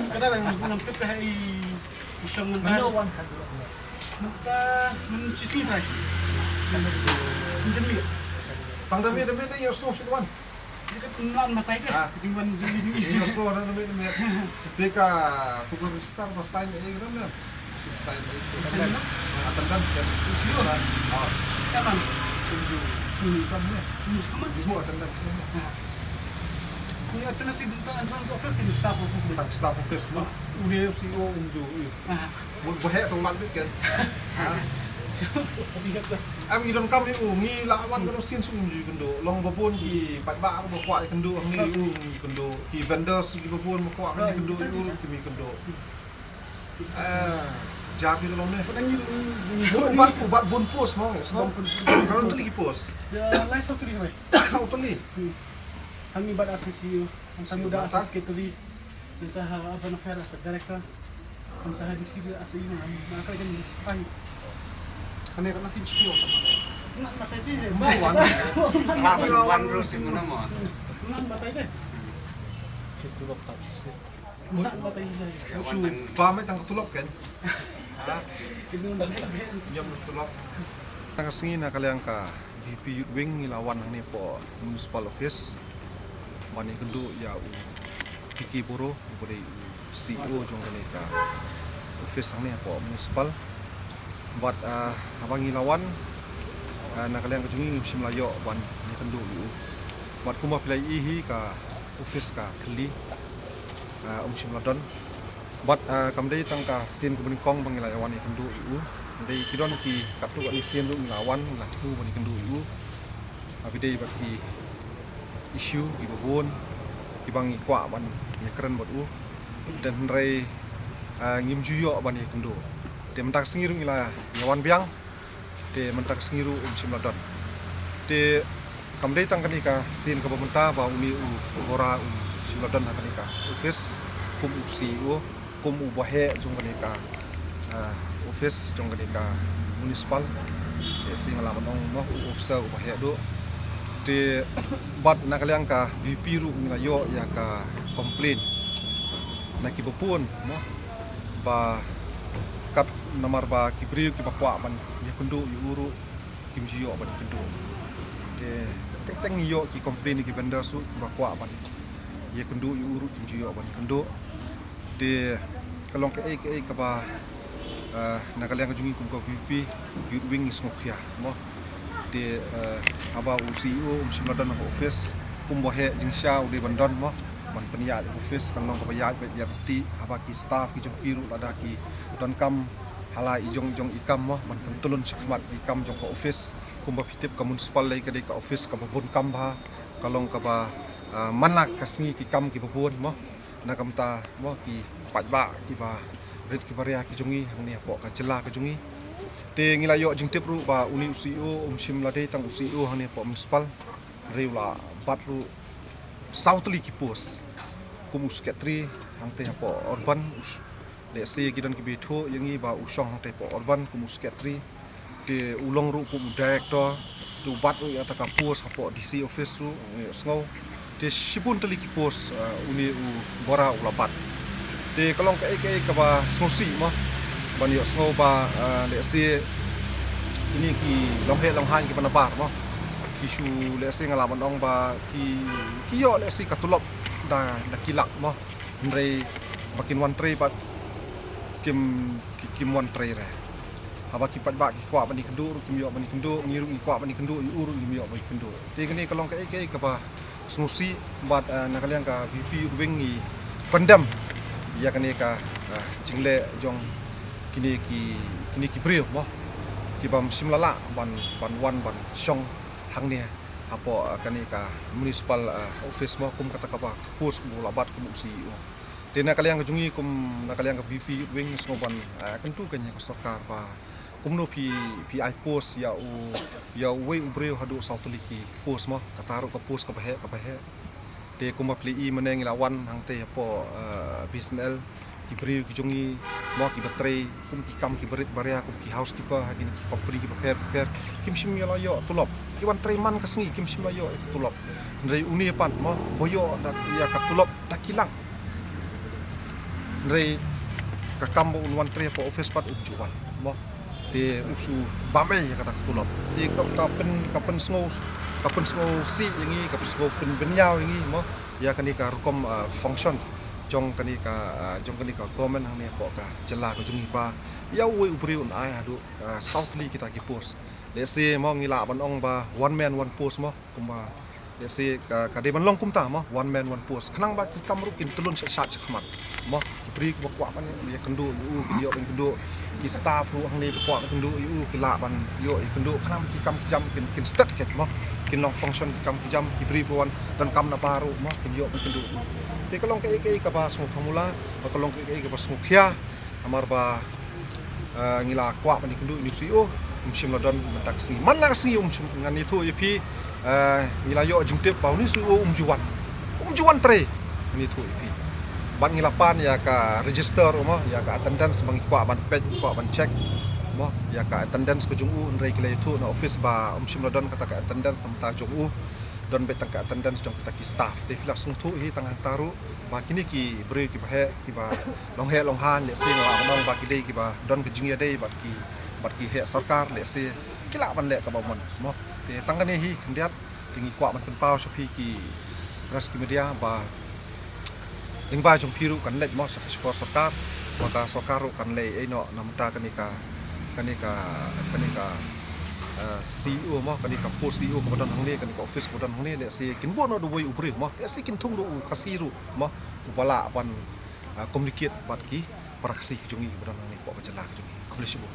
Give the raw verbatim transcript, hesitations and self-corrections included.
Ka dang ngam tip te ha i shong mynta. Mynta, mynta Tuesday. Mynta Tuesday. Tang da miet, da miet ïa sngewsih wan. Ïa ka tang wan mynta te. Ah. Jingwan jingwan. Ïa sngewsih da miet, da miet. Te ka tu ka register ba sign ïa ka dang. Sign ïa ka. Sign ïa ka. Attendance kan. Sure. Ah. Ka man. Tunjuk. Hmm. Kam ne. Hmm, kam man. Semua attendance kan. Ah. Ni attendance di tang entrance office, di staff office. Tang staff office ma. U ne C E O um ju. Ah. Mut ba heh tang mat bit kan. Ah. Am i donkam i u ngi la wan ka sien sum ju kynduh. Long ba bun ki paidbah ba kwah kynduh ngi u ngi kynduh. Ki vendors ki ba bun ba kwah kynduh u kim kynduh. Ah, jap i long ne. Ubat, ubat bun post mo. Sekarang tu lagi post. Ya, lai satu lagi. Satu lagi. Kami bad association, tang muda as secretary. Mynta ha Urban Affairs as a director. Mynta ha D C as a imam. Maka kan pan. Kane kan nasib sio. Ngan matai te. Ba wan. Ba wan ro sing mana mo. Ngan matai te. Sip tulop tak sip. Ngan matai te. Ba mai tang tulop kan. Ha. Nyam tulop. Tang sngi na ka liang ka V P Youth Wing ngi la wan hangne hapoh Municipal Office ban ïakynduh ïa u P K Boro uba dei u C E O jong kane ka office hangne hapoh Municipal. Bad, ah, haba ngi la wan, ah, na ka liang ka jong ngi ngim shym la ïoh ban ïakynduh ïa u. Bad kumba phi la ïohi ka office ka thylli, ah, um shym la don. Bad, ah, kam dei tang ka sien kaba nyngkong ba ngi la wan ïakynduh ïa u. Dei ki don ki katto katne sien ruh ngi la wan ngi la thmu ban ïakynduh ïa u. Haba dei bad ki issue kiba bun kiba ngi kwah ban ïakren bad u. Te hynrei, ah, ngim ju ïoh ban ïakynduh. Te mynta ka sngi ruh ngi la ïa wan biang. Te mynta ka sngi ruh um shym la don. Te kam dei tang kane ka sien kaba mynta ba une u Bora um shym la don ha kane ka office kum u C E O, kum uba heh jong kane ka, ah, office jong kane ka municipal. Te sien nga la ban ong mo u officer uba heh duh. Te bad na ka liang ka V P ruh ngi la ïoh ïa ka complaint na kiba bun mo. Ba kat namar ba ki briew kiba kwah ban ïakynduh ïa u ruh kim ju ïoh ban ïakynduh. Te teng teng ngi ïoh ki complain ki vendors ruh kiba kwah ban ïakynduh ïa u ruh kim ju ïoh ban ïakynduh. Te ka long kaei kaei kaba, eh, na ka liang ka jong ngi kum ka V P Youth Wing ngi sngewkhia mo. Te, eh, haba u C E O um shym la don ha office, kumba heh jingshisha u dei ban don mo, ban pynïaid office, kan long kaba ïaid beit ïaid ryntih. Haba ki staff ki jong ki ruh lada ki donkam ha la i jong i jong i kam mo, ban pyntylun shakhmat i kam jong ka office. Kumba phi tip ka municipal lei ka dei ka office kaba bun kam bha, ka long kaba, ah, man la ka sngi ki kam kiba bun mo. Na ka bynta mo ki paidbah kiba rit kiba ria ki jong ngi hangne hapoh ka jylla ka jong ngi. Te ngi la ïoh jingtip ruh ba une u C E O um shym la dei tang u C E O hangne hapoh municipal. Hynrei u la bat ruh saw tylli ki post kum u secretary hangtei hapoh urban. Lehse ki don kiba ïathuh ïa ngi ba u shong hangtei hapoh urban kum u secretary. Te u long ruh kum u director, te u bat ruh ïa kata ka post hapoh D C office ruh, ngi ïohsngew. Te shibun tylli ki post, ah, une u Bora u la bat. Te ka long kaei kaei kaba sngewsih mo. Ban ïohsngew ba, ah, lehse kine ki longheh longhiang kiba nabar mo. Ki shu lehse nga lah ban ong ba ki, ki ïoh lehse ka tulop da, da ki lak mo. Hynrei ba kin wan trei pat kim, ki, kim wan trei re. Haba ki paidbah ki kwah ban ïakynduh ruh kim ïoh ban ïakynduh, ngi ruh ngi kwah ban ïakynduh, ïa u ruh ngim ïoh ban ïakynduh. Te kane ka long kaei kaei kaba sngewsih bad, eh, na ka liang ka V P Youth Wing ngi condemn ïa kane ka, eh, jingleh jong kine ki, kine ki briew mo. Kiba ym shym la lah ban, ban wan ban shong hangne hapoh, ah, kane ka municipal, ah, office mo, kum kata kaba ka post kumba la bat kum u C E O. Te na ka liang ka jong ngi kum na ka liang ka V P Youth Wing sngewbha ban, ah, kyntu kane ka sorkar ba kumno phi, phi ai post ïa u, ïa uwei u briew haduh saw tylli ki post mo, kata ruh ka post kaba heh, kaba heh. Te kumba phi i mynne ngi la wan hangte hapoh, eh, B S N L, ki briew ki jong ngi mo kiba trei kum ki kam kiba rit ba ria kum ki housekeeper ha kine ki company kiba pher pher, kim shym la ïoh tulop. Ki wan trei man ka sngi kim shym la ïoh tulop. Hynrei une pat mo ba ïoh da ïa ka tulop da ki lak. Hynrei ka kam ba un wan trei hapoh office pat um ju wan mo. Te u shu bam ei ïa kata ka tulop. Te ka, ka pyn, ka pynsngew, ka pynsngew sih ïa ngi, ka pynsngew pynbynñiaw ïa ngi mo, ïa kane ka rukom, ah, function jong kane ka, ah, jong kane ka government hangne hapoh ka jylla ka jong ngi ba ïa uwei u briew un ai haduh, ah, saw tylli kita ki post. Let's say mo ngi lah ban ong ba one man one post mo, kumba let's say ka, ka dei ban long kumta mo, one man one post. Khnang ba ki kam ruh kin tyllun sha, sha, shakhmat mo. Ki briew kiba kwah ban ïakynduh ïa u kin ïoh ban kynduh. Ki staff ruh hangne ba kwah ban kynduh ïa u ki lah ban ïoh ïakynduh. Khnang ba ki kam ki jam kin, kin stet kit mo. Kin long function ki kam ki jam, ki briew ba wan donkam na bar ruh mo kin ïoh ban kynduh. Te ka long kaei kaei kaba sngewthuh mula, ba ka long kaei kaei kaba sngewkhia. Namar ba, eh, ngi la kwah ban ïakynduh ïa une u C E O, um shym la don mynta ka sngi. Man la ka sngi um shym, ngan ïathuh ïa phi, eh, ngi la ïoh jingtip ba une u C E O um ju wan. Um ju wan trei. Ngan ïathuh ïa phi. Bad ngi la pan ïa ka register mo, ïa ka attendance ba ngi kwah ban peit, kwah ban check mo, ïa ka attendance ka jong u, hynrei ki la ïathuh na office ba um shym la don kata ka attendance ka mynta jong u. Don beit tang ka attendance jong kita ki staff. Te phi la sngewthuh hi tang hangta ruh ba kine ki briew kiba heh, kiba long heh long haiñ, lehse nga lah ban ong ba ki dei kiba don ka jingïadei bad ki, bad ki heh sorkar, lehse ki lah ban leh kaba mon mo. Te tang kane hi khyndiat te ngi kwah ban pynpaw sha phi ki press ki media ba lyngba jong phi ruh kan leit mo sha ka shkor sorkar, ba ka sorkar ruh kan leh ei noh na mynta kane ka, kane ka, kane ka, eh, C E O mo, kane ka post C E O kaba don hangne, kane ka office kaba don hangne, lehse kin buh noh da uwei u briew mo, lehse kin thung da u Khasi ruh mo, uba lah ban, eh, communicate bad ki para Khasi ka jong ngi kaba don hangne hapoh ka jylla ka jong ngi. Khublei shibun.